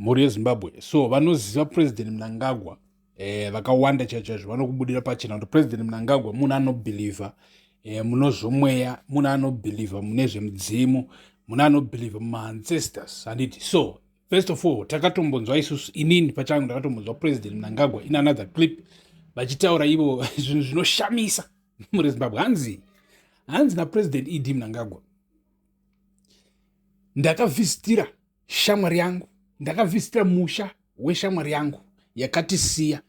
Mhuri yeZimbabwe, so vanoziva President Mnangagwa vakawanda chaizvo chaizvo vanokubudira pachena kuti President Mnangagwa munhu anobhilivha munozvomweya, munhu anobhilivha mune zvemudzimu, munhu anobhilivha mumaancestors, handiti? So first of all, takatombonzwa isusu, inini pachangu ndakatombonzwa President Mnangagwa in another clip vachitaura ivo zvinhu zvinoshamisa mhuri yeZimbabwe. Hanzi naPresident ED Mnangagwa, "Ndakavhizitira shamwari yangu, ndakavhizitira musha weshamwari yangu yakatisiya."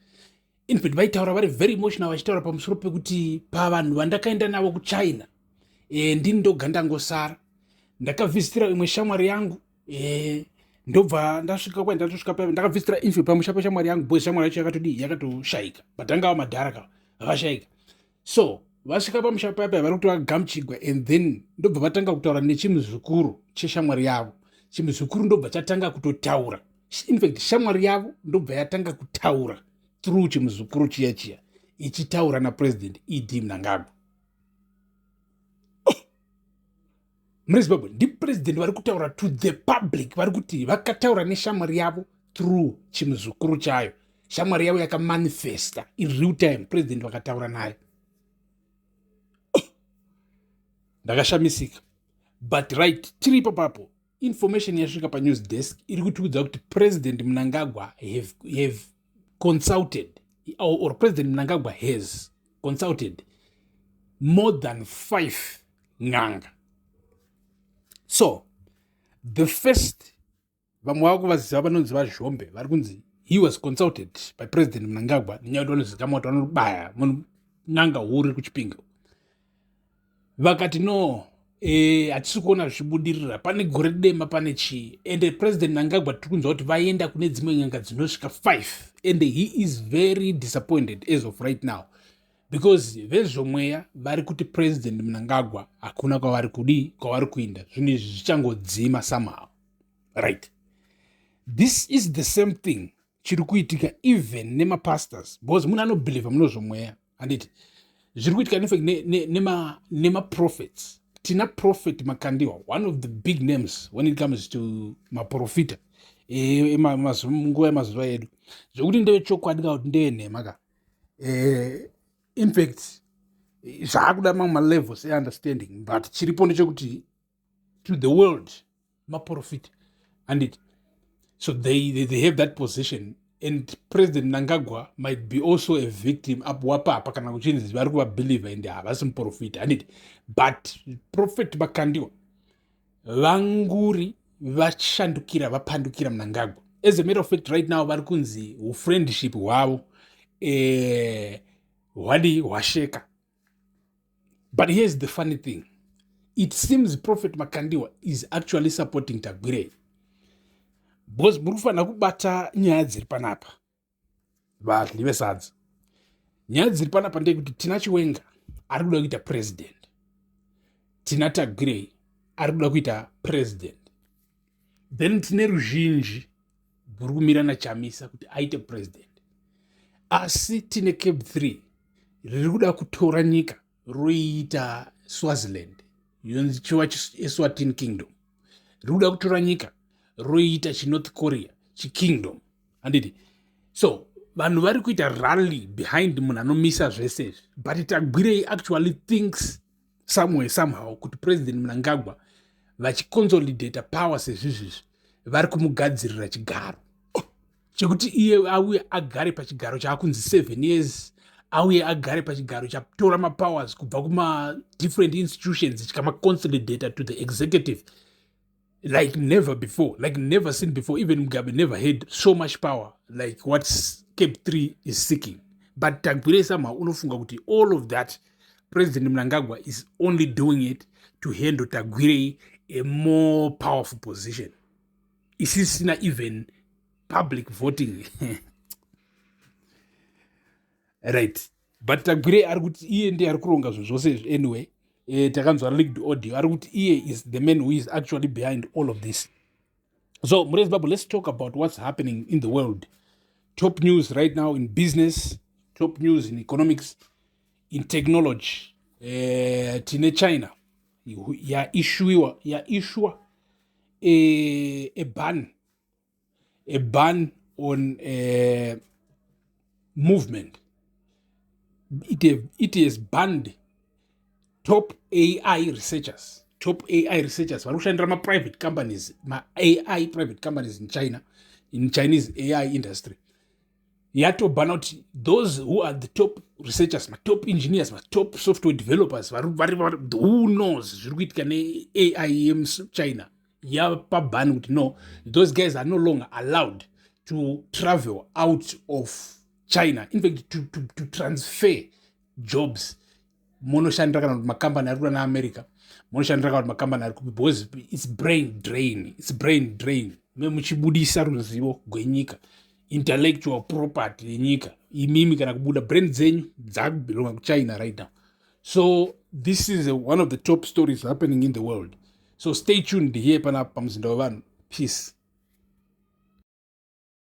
Infact, vaitaura vari very emotional, vachitaura pamusoro pekuti pavanhu vandakaenda navo kuChina, ndini ndoga ndangosara. Ndakavhizitira imwe shamwari yangu, ndobva ndasvika kwa ndatosvika pa ndakavhizitira, infact, pamusha peshamwari yangu, because shamwari yacho yakatodii, yakatoshayika, but angava madhara ka vakashayika. So vasvika pamusha paya, vari kuti vagamuchigwa, and then ndobva vatanga kutaura nechimuzukuru cheshamwari yavo. Chimuzukuru ndobva chatanga kutotaura. Infact, shamwari yavo ndobva yatanga kutaura through chimuzukuru chiya chiya, ichitaura naPresident ED Mnangagwa. Oh! Mune Zimbabwe, ndipresident vari kutaura to the public, vari kuti vakataura neshamwari yavo through chimuzukuru chayo. Shamwari yavo yakamanifesta in real time, president vakataura nayo. Oh! Ndakashamisika. But right, tiri ipapapo, information yasvika panews desk iri kutiudza kuti President Mnangagwa have consulted or President Mnangagwa has consulted more than five n'anga. So the first, vamwe vako vaziva, vanonzi vaZhombe, vari kunzi he was consulted by President Mnangagwa nenyaya yekuti vanozikamwa kuti vanobaya, n'anga huru iri kuChipinge. Vakati no, hatisi kuona zvichibudirira, pane gore dema, pane chii. Ende President Mnangagwa tiri kunzwa kuti vaenda kune dzimwe n'anga dzinosvika 5, and he is very disappointed as of right now, because vezvomweya vari kuti President Mnangagwa hakuna kwavari kudii, kwavari kuinda, zvinhu izvi zvichangodzima somehow, right? This is the same thing chiri kuitika even nemapastors, because munhu anobhilivha munozvomweya, handiti? Zviri kuitika infact nemaprophets. Tina Prophet Makandiwa, one of the big names when it comes to maprofita nguva yemazuva edu. Zvekuti ndevechokwadi ka kuti ndevenhema ka, infact zvaakuda mamwe malevels eunderstanding, but chiripo ndechekuti to the world maprofita, handiti? So they have that position, and President Mnangagwa might be also a victim wapapa kana kuchinzi vari kuvabhelievha and havasi muprofita, handiti? But Prophet Makandiwa vanguri vashandukira, vapandukira Mnangagwa. As a matter of fact, right now vari kunzi ufriendship hwavo hwadi hwasheka. But here's the funny thing: it seems Prophet Makandiwa is actually supporting Tagwirei, because muri kufanira kubata nyaya dziri panapa, vadli vesadza. Nyaya dziri panapa ndeyekuti tina Chiwenga ari kuda kuita president, tina Tagwirei ari kuda kuita president, then tine ruzhinji rwuri kumira naChamisa kuti aite president. Asi tine CAB 3 riri kuda kutora nyika roiita Swaziland, yonzichiva Eswatini Kingdom. Riri kuda kutora nyika roiita chiNorth Korea chikingdom, handiti? So vanhu vari kuita rally behind munhu anomisa zvese izvi, but Tagwirei actually thinks somewhere somehow kuti President Mnangagwa vachiconsolidata power sezvizvizvi, vari kumugadzirira chigaro chekuti iye auye agare pachigaro chaakunzi 7 years, auye agare pachigaro chatora mapowers kubva kumadifferent institutions, chikamaconsolidata to the executive like never before, like never seen before. Even Mugabe never had so much power like what CAB 3 is seeking. But Tagwirei somehow unofunga kuti all of that, President Mnangagwa is only doing it to handle Tagwirei a more powerful position isisina even public voting, right? But Tagwirei ari kuti iye ndiye ari kuronga zvinhu zvose izvi. Anyway, takanzwa leaked audio, ari kuti iye is the man who is actually behind all of this. So mure Zimbabwe, let's talk about what's happening in the world. Top news right now in business, top news in economics, in technology, tine China yaissuiwa, yaissua a ban. A ban on movement. It has banned top AI researchers, top AI researchers vari kushandira maprivate companies, maAI private companies in China, in Chinese AI industry. Yatobhana kuti those who are the top researchers, matop engineers, matop software developers who knows zviri kuitika neAI yemuChina, yapa ban kuti no, those guys are no longer allowed to travel out of China, in fact to transfer jobs. Munoshandira kana kuti makambani ari kuda naAmerica, munoshandira kana kuti makambani ari kupi, because it's brain drain, it's brain drain. Muchibudisa ruzivo gwenyika, intellectual property yenyika, imimi kana kubuda brain dzenyu dzakubelonga kuChina right now. So this is one of the top stories happening in the world. So stay tuned here panapa paMuzinda Wevanhu. Peace.